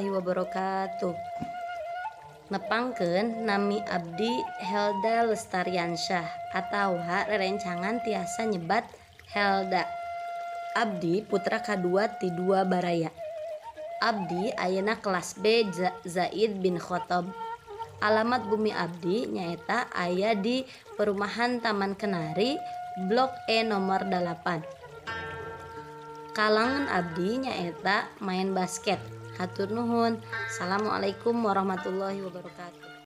Warahmatullahi wabarakatuh. Nepangkeun, nami abdi Helda Lestariansyah atawa rerencangan tiasa nyebat Helda. Abdi putra kadua ti dua baraya. Abdi ayeuna kelas B Zaid bin Khattab. Alamat bumi abdi nyaeta aya di Perumahan Taman Kenari, Blok E nomor 8. Kalangan abdi nyaeta main basket. Hatur nuhun. Assalamualaikum warahmatullahi wabarakatuh.